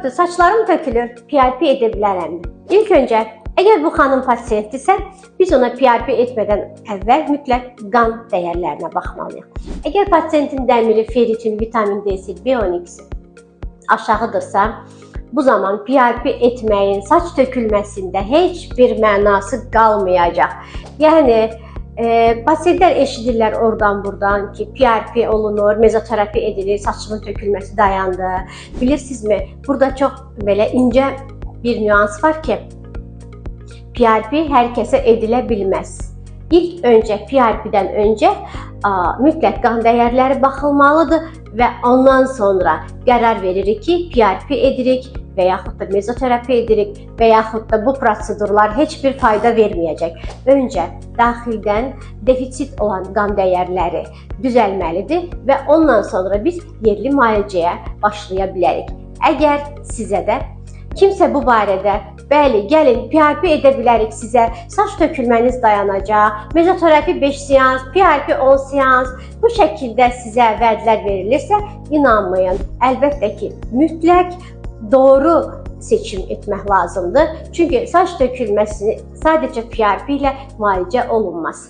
Saçlarım tökülür, PRP edə bilərəmmi? İlk öncə, əgər bu xanım pasiyentdirsə, biz ona PRP etmədən əvvəl mütləq qan dəyərlərinə baxmalıyıq. Əgər pasiyentin dəmiri, ferritin, vitamin D-si, B12-si aşağıdırsa, bu zaman PRP etməyin saç tökülməsində heç bir mənası qalmayacaq. Yəni pasiyentlər eşidirlər oradan buradan ki, PRP olunur, mezoterapi edilir, saçımın tökülməsi dayandı. Bilirsinizmi, burada çox belə incə bir nüans var ki, PRP hər kəsə edilə bilməz. İlk öncə PRP-dən öncə mütləq qan dəyərləri baxılmalıdır və ondan sonra qərar veririk ki, PRP edirik və yaxud da mezoterapi edirik və yaxud da bu prosedurlar heç bir fayda verməyəcək. Öncə daxildən defisit olan qan dəyərləri düzəlməlidir və ondan sonra biz yerli müalicəyə başlaya bilərik. Əgər sizə də kimsə bu barədə bəli, gəlin PRP edə bilərik sizə, saç tökülməniz dayanacaq, mezoterapi 5 seans, PRP 10 seans, bu şəkildə sizə vədlər verilirsə, inanmayın. Əlbəttə ki, mütləq doğru seçim etmək lazımdır. Çünki saç tökülməsini sadəcə PRP ilə müalicə olunmaz.